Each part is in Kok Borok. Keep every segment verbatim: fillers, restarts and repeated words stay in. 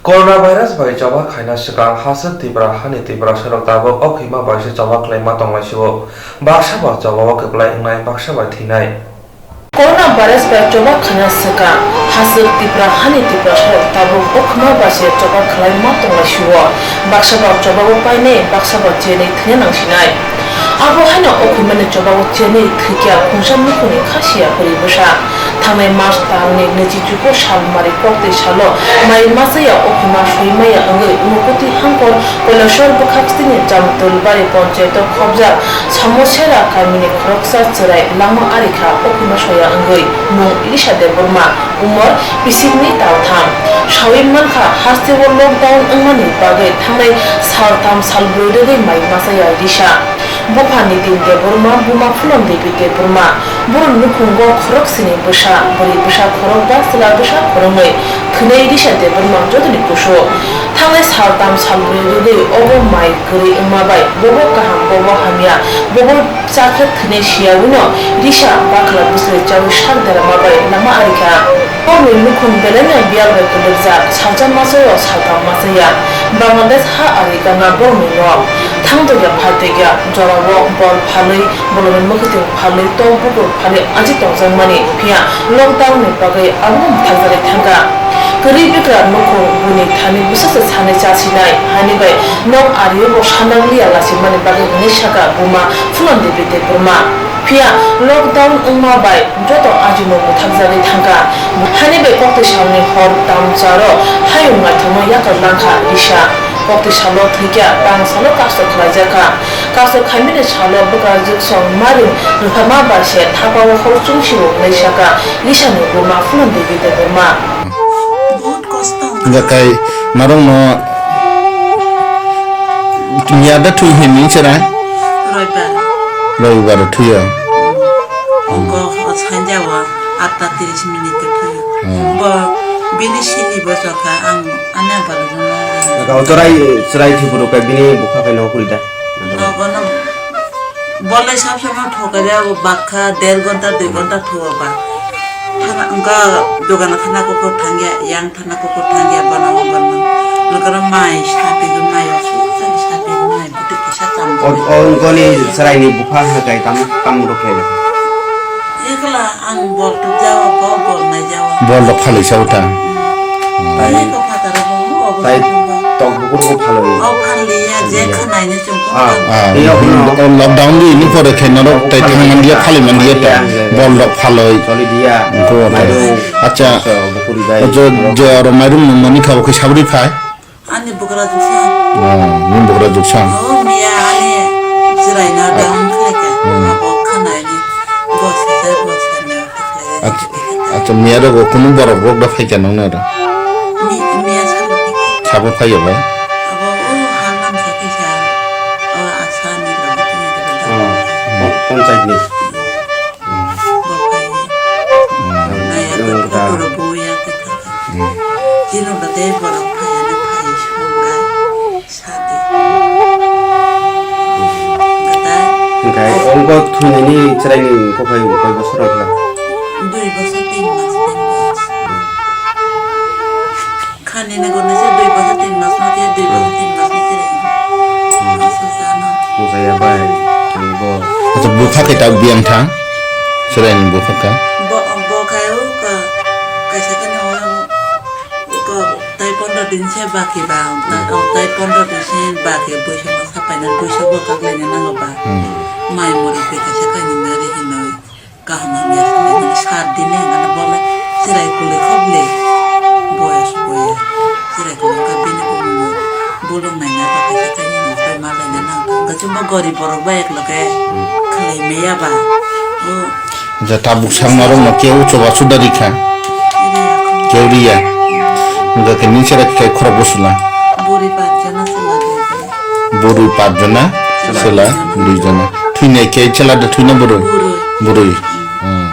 Coronavirus bai choba khaina swkang haswk Tripura hani Tiprasarok tabuk o khima bai se choba khlaima tonglaisio. Baksa ba choba o kwplai wngnai, baksa ba thwinai. Coronavirus bai choba khaina swkang haswk Tripura hani Tiprasarok tabuk o khima bai se choba khlaima tonglaisio. Baksa ba choba o painai, baksa ba chenwi thwina nangsinai. Abo haino o khimani choba o chenwi thwikya khungsa nukhungni khasiya bwrwi bwsa. Thangnai March talni naichi chuko sal mari koktwi salo mai masaya o khima soi maya wngwi Unakoti hangkor Koilashwar bwkhak stini Jamtulbari ponchayato khobjak Samosera kamini khoroksa chwrai langma arikha o khima soya wngwi mung Elisha Debbarma, umor bisingni taltham. Sawi mankha, hasteo lockdown wngmani bagwi thangnai saltham salbrwi rwgwi mai masaya Elisha. Bupha Nitin Debbarma, buma Phulon Devi Debbarma. Borok nukhungo khoroksini bwsa, bwrwi bwsa khorokba, chwla bwsa khoroknwi. Thwnai Risa Debbarma jotoni kusu. Thangnai saltham salbrwi rwgwi obo mai kwrwi wngma bai bobo kaham, bobo hamya, bobo chakhe thwnai siyawino Risa bakhla bwswlwi chawi sak derama bai lama arikha. Borokni nukhung belaino biyal bai kwlwkjak, salsa masaya, saltham masaya. Bangladesh ha ari gana borokni nok. Thangtokya phaitokya jorao bol phalwi, bolongni mwkhwtwng phalwi, tok bukur phalwi aji tongjakmani, phiya lockdown ni bagwi abono mwthakjagwi thangkha. Kwrwi bikra nukhung buini thani bwswkse sanwi chasinai, hani bai nok ario bo sandagliya lasimani bagwi hwnwi sakha buma Phulon Devi Debbarma. Phiya lockdown wngma bai joto ajimung mwthakjagwi thangkha. Hani bai koktwi salni hor tamcharo hayung naithokno yakar langkha Risa. Koktwi salo thwikya, tang salo kasto khlaijakha. Kasto khaimani salo bwkha juksong maring rwphama bai se thapao hor chungsio hwnwi sakha Risani buma Phulon Devi Debbarma. Hwnkhe kai norokno miya da thwi hini chwrai? Roibar. Roibar thwiyo. Ongko o sanja o atta tris minute thwiyo. Hmm. Bo bini sini bo chokha ang ane barno. Chwrai, chwrai thwi bwrwi kai bini bupha kai no kuri da. Nogono bolai sab sama thoka ja, bakha der ghonta, dui ghonta thoba. Thana wngkha dogano thana kukur thangya, yang thana kukur thangya, bono bono. Nogono mai sati go mai, sati go mai, buti kisa tam. O, o, ngoni chwraini bupha hakai tam, tam rok khlai. Ekla ang bol tuk jawa, ko bol nai jawa. Bol rok phalwi sa uta. Hmm. Ani ko phataro bo, o bo. Tai tok bukur ko phalwi. O phalwi ya, je khanaini chungkung. Ah, ah, lockdown di ini pore khe norok tai thang mandia, phalwi mandia ta. Bol rok phalwi. Choli dia. Ko. Mairum. Acha. So, bukuri bai. Jo, jo aro mairum nung mani khabo khe sabri phai. Ani bugra juksa. Oh, ni bugra juksa. Oh, miya ani chwraina dang khlaika. Hmm. Abo khanaini. Bo sese, bo sese. Ach-, acha, miya rogo kunu borok rok da phaikha nokno aro? Mi-, miya sabo phaikha. Sabo phaiya bai? Abo o ha lamsa kaisa, o asa ni logo tini logo da. Oh, pon-, ponchayat ni. Bo phai. Hmm. Naya Hmm. ko photo ro bo ya ke thaka. Hmm. Chini logo tei borok phai ani phai songkha. Sadi. Hwnkhe ongkha thwinaini chwraini kophai koi bosor wngkha? Dui bosor tin mas, tin bosor. Khani ne gona se dui bosor tin mas ma khe dui bosor tin mas ni chwrai. Aswk jano. Bujaya bai, bo. Acha bupha khe ta biyang tha. Chwraini bupha kha. Bo, bo khai o ka, kaisa khe no. Ko tai pondro din se baki ba, ta-, o tai pondro din se baki buisok no sapai na buisok bo kaklai na nango ba. Hmm. Mai muri pe kaisa kaini nari hinoi kaham hamya hinoi sat din ne ngana bole chirai kuli khobli boyas boya chirai kuli ka bini bumung bolong nai na ba kaisa kaini nai malai na nang. Gachumbo gori borok ba ek loge khlai meya ba. O Je tabuk sangma rok no keu choba suda rikha. Keu riya. Wngkha khe nini chera khe khorok bo sula. Buri pach jona sula dui jona. Buri pach jona, sula dui jona. Thwinai khe chela da thwina buru? Buru. Buru. Hmm.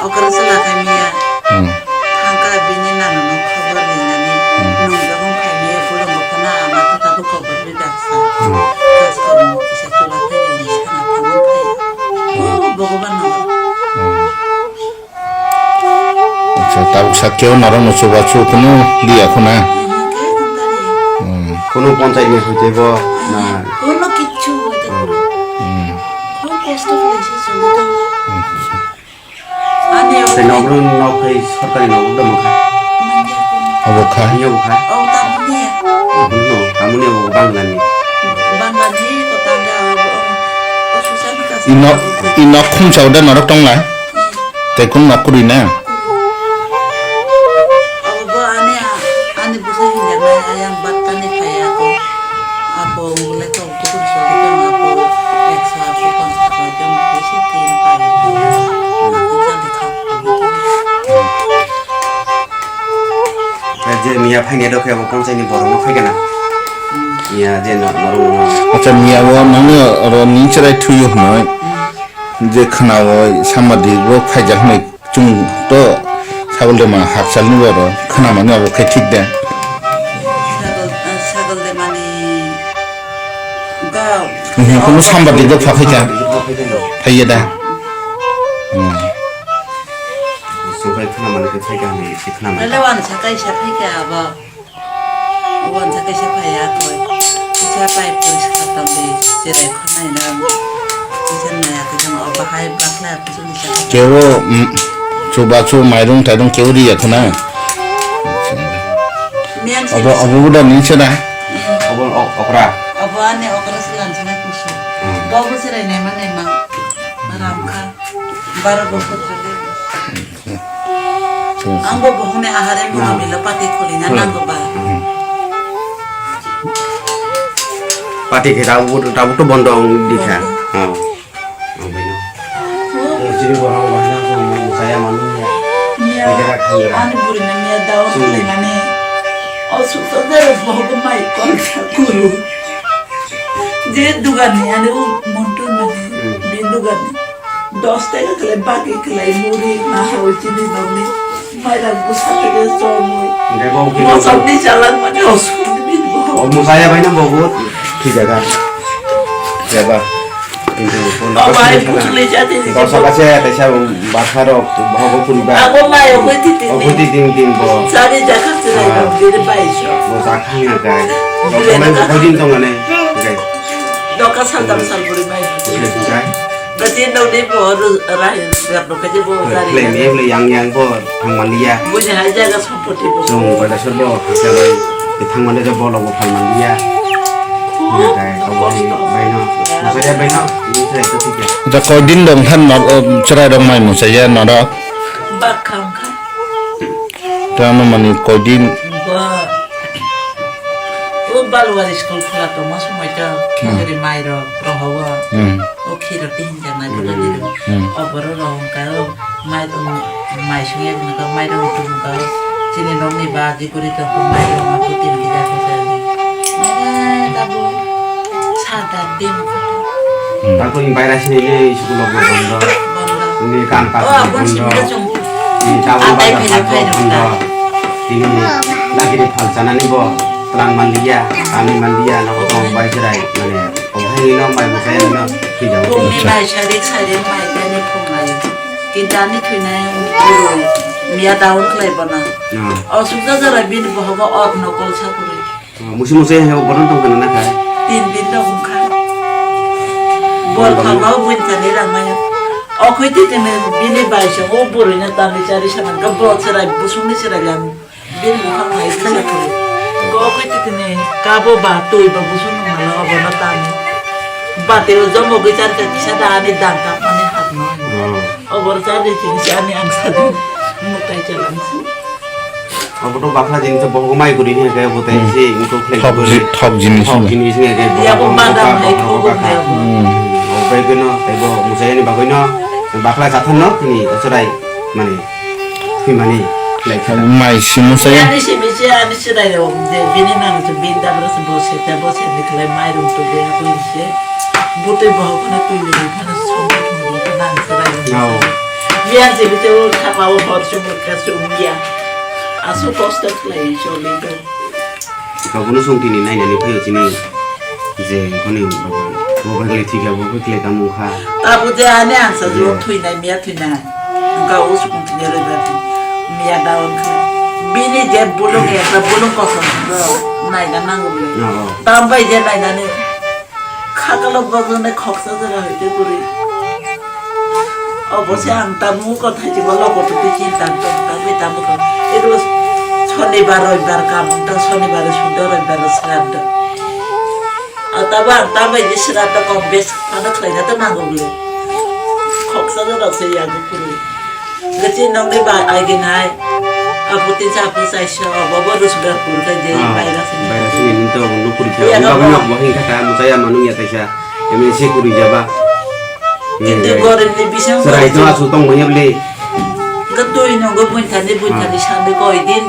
Okra sula khe miya. Hmm. Thangka bini nana no khobor rinani. Hmm. Nung jabon khaini buru mokana ama ta tabuk khobor ri daksa. Hmm. Kas kono kisa chula khe rini sana thamon khe. Oh, Bhagavan no. Hmm. Acha, tabuk Sakya o norok no chubachu kunu liya khuna. Hmm. Kunu ponchai ni hoite bo na. Kono kichu hoite. Hmm. Kono kosto khlai se chwng tong. Ani Tei obo nok rok nok hai sorkari nok rok tamo kha. Manya kono. Obo kha. Ani obo kha. Oh, tamni. Abono, tamoni obo Bangla ni. Bangla ni ko tanda obo. Obo susan ka. I nok, i nok khumsa uda norok tong lai. Tei kun nok kuri na. Abo bo ani, ani bwsai hinjaknai ayang battani phai ako. Ako wngkhe tok kutung sori tong ako, eksa ako pansa sori tong bisi tin pai. Ako jani kha. Je miya phainai rok khe abo ponchai ni borok no phaikha na. Miya je no, norok no. Acha miya o nangni oro ni cherai thuyo hwnwi. Je khwnao samadi bo phaijak hwnwi. Chwng to sagol de ma hakchal ni oro khwnamani abo khe thik de. Sagol, sagol de mani ga. Kono sambadi do phakhai ta. Phaiya da. Subai khwnamani khe phaikha hwnwi se khwnamani. Lele wan sakai sakai khe abo. Wansa kaisa phaiya koi. Kisa pai poriskar tongdi, cherai khonai na. Kisa naya kisa o bahai bakla kuchung kisa. Kebo, mm, chubachu mairung tairung kebo riya khuna. Miyan obo, obo buda ni chera. Obo o-, okra. Obo ani okra silan sina kusu. Hmm. Bobo cherai nema nema. Maram kha. Baro bosor thangdi. Ang bo bohong ni ahare mura mila pati khulina nango ba. Pati khe tabuk, tabuk to bondo wng di kha. Bondo. Oh. Ang bai no. Chini borok bai na ko mo saya manu ya. Iya. Kira khangra. Ani buri na miya dawa khulai mani. O suksa dare bohong mai kon kha kuru. Je dugan ni ani u montu mani. Hmm. Bi dugan ni. Dos taka khlai bagi khlai muri, naharwi chini nokni mairang bwsa tege chomwi. Hingke bo khe mosokni chalak mani osukni bo. O musaya bai no bo bo thwijak a. Jeba. Kintu o bai kuchli jati ni. Dosa kache teisa bakha rok bohogo puriba. Abo mai o koi titi. O koi titi tin bo. Sari jakha chirai rok diri bai so. Bo jakha na gai. Bo koi din tong mane. Gai. Doka saldam salburi mai. Gai. Berarti nang ni bo ru-, rahin rap no kaje bo dari. Khlai me bole yang yang bo thang manliya. Bo ni hai jaga sompoti bo. Song pada serbo khlai thang manliya bo lo bo thang manliya. Khub. Ya kai ko bo ni bai no. Masa ya bai no. Ini saya itu tiga. Da ko din dong than no, eh, cherai dong mai mo saya no da. Bak kham kha. Tamo mani koidin. Ba. O Balwari school khula tongma somoi to, hmm, khichiri mai rok rohogo. Hmm. O khiro tin jang nai bwrwi rok. Hmm. O borok rok hwnka o mai rok, mai songya hwnka mai rok hwnka o. Chini nokni ba di guri tong mai rok ma putin kida kida. Nere tabu. Sata din. Hmm. Tako ni baira sini ni school of bondo. Bondo. Ni kam ka bondo. Ni tabu ba ka bondo. Tini lagi ni phal chana ni bo tlang manliya, tani manliya, na ko tong bai serai, mane, o hai ni no mai mo kaya ni no, tui jang. Bumi bai sari sari mai tani phung mai. Kinta ni thui nai, miya daun klai bona. No. O sukja jara bini bohogo or no kol sakuri. Musi musi he obono tong kana na khai. Tin din rok wngkha. Bol phalma o buini thani rang maya. O khoi titini bini bai se o burui na tani chari sana ga bol cherai busung ni cherai lam. Bini bukhang hai kisa kuri. Ga o khoi titini kabo ba tui ba busung nung mala obono tani. Bati o jombo gwi chari kisa da ani dang kap mani hak no. Obor chari tini si ani ang sadu. Mutai chalang si. Abo to bakla jinis to bohok mai guri ni khe bo tai se wngkok khlai thok guri. Ji-, thok jinis thok wngkha. Jinis ni khe ya bo bohok madam bohok hai bohok thok bohok kha. Hmm. O bai gano tai bo musai ni bagwi no bakla chathan no ni chwrai mani thwi mani khlai kha. Mai si musai. Ya ni si bisi ani chwrai ro de bini nang se bin da bro se bo se ta bo se ni khlai mai rum to de ko se. Butwi bohok no twi ni phano song nang chwrai. Nao. Biyan se bisi o khapa o hor se murka se umya. Aswk kosto khlai choli do. Abono chwng tini nainani phaio chini je hwnwi bo bai khlai thwikha bo bai khlai tamo wngkha. Abo je ani ansa je thwinai miya thwinai. Wngkha o chwng tini rwibadi. Ya da wngkha. Bini je bulung ya, ta bulung kosom. Naina nango bini. Oh. Tambai je nainani. Khakalo bokno khoksa jora hoite kwrwi. Obo se ang tabuk kotha jibo logo twi chinta tong ta, twi tabuk kotha. Ero shonibar, roibar kam wng ta, shonibar sudo, roibar sraddho. Atabo ang tambai je sraddho kom bes phano khlaina ta nango bole. Khoksa jora se yago kwrwi. Gati nongni ba aginai. Aputi chapu chaisa obo bo rusgar pur khe je Ah, baira sini. Baira sini minto obo nuk kuri kha. Iya, Obo no, no, no. Bo hingkha ta muchaya manung ya kaisa. M L C kuri jaba. Kintu gorem ni bisang Serai to asu tong manya beli. Gatui nongo buin thani buin Ah. thani sande koi din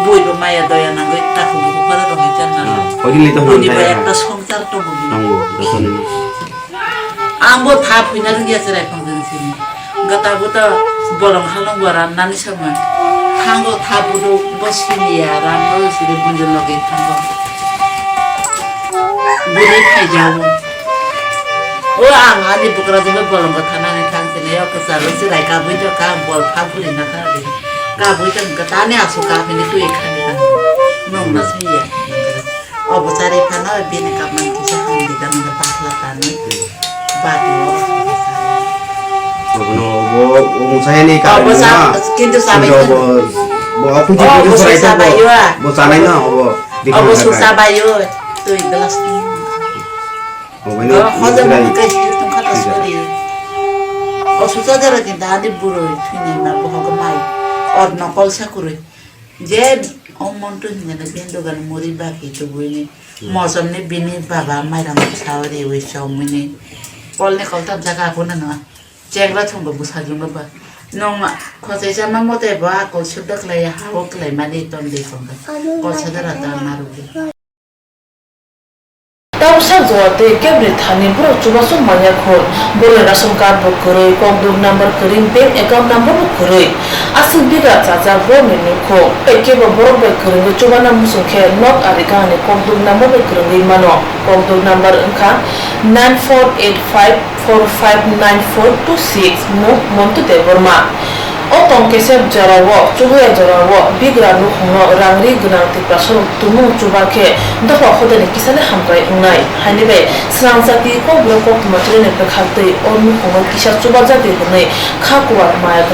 bui bo maya doya nangoi taku buku para rong jan nang. Ah, koi din lito Buni hon ba kaya. Ekta songchar to buni. Tongo, joto ni. Ang bo tha phuina rwngya cherai phang jani sini. Gata buta bolong halong bo ran nani sama. Thango tha budo bo sini ya ran bo sini bunjil logi thango. Buni khai jawo. O ang ani bukra jino bolong bo thana ni thang sini yo kachar lo cherai kabui to ka bol pha buri na ka bui. Kabui to gata ni asu ka bini tui khani ka. Nong na sini ya. Obo chari phano bini kapman kisa hamdi gana bakla tanwi bati o. Obono obo obo sayani Obo karang sa-, na. Kintu sabai Kintu obo bo aku Oh, jadi obo serai susa to bo. Bayo. Bo sanai na obo. Obo susa bayo. Tui gelas ni. Obo ini Oh, hoja serai. Mani kai hiu tungkha ta Tidak. Sori. O susa jara kintu adi buro thini ma bo hoga mai. Or nokol sa kurui. Je o montu hinjana bendo gan muri baki tubuini. Hmm. Mosom ni bini baba mairam sawi rewi chomwini. Kol ni kol tam jaga aphuna no. Chekla thumbo bwsajwng ba. Nong khosai sama mote ba kol sudda khlai ha o khlai mani ton de kong. Kol sadara ta marugi. Tabuksa jora tei kebri thani borok chubachu manya khun. Borokni ration card bo kwrwi, kokduk number kwrwi, bank account number bo kwrwi. Aswk bigra chajak borokni nukhung. Tei kebo borok bai kwrwngwi chubana muchung khe nok ari ganani kokduk number bai kwrwngwi mano. Kokduk number wngkha nine four eight five four five nine four two six, mung Montu Debbarma. O tong kesep jorao, chubuya jorao bigra nukhungno rang ri gwnang Tiprasarok tumung chuba khe dopha hodani kisani hamkrai wngnai. Haini bai srang jati kokborok koktwma chwraini bwkhaktwi o nukhungno kisa chubajak di hwnwi kha kuar maya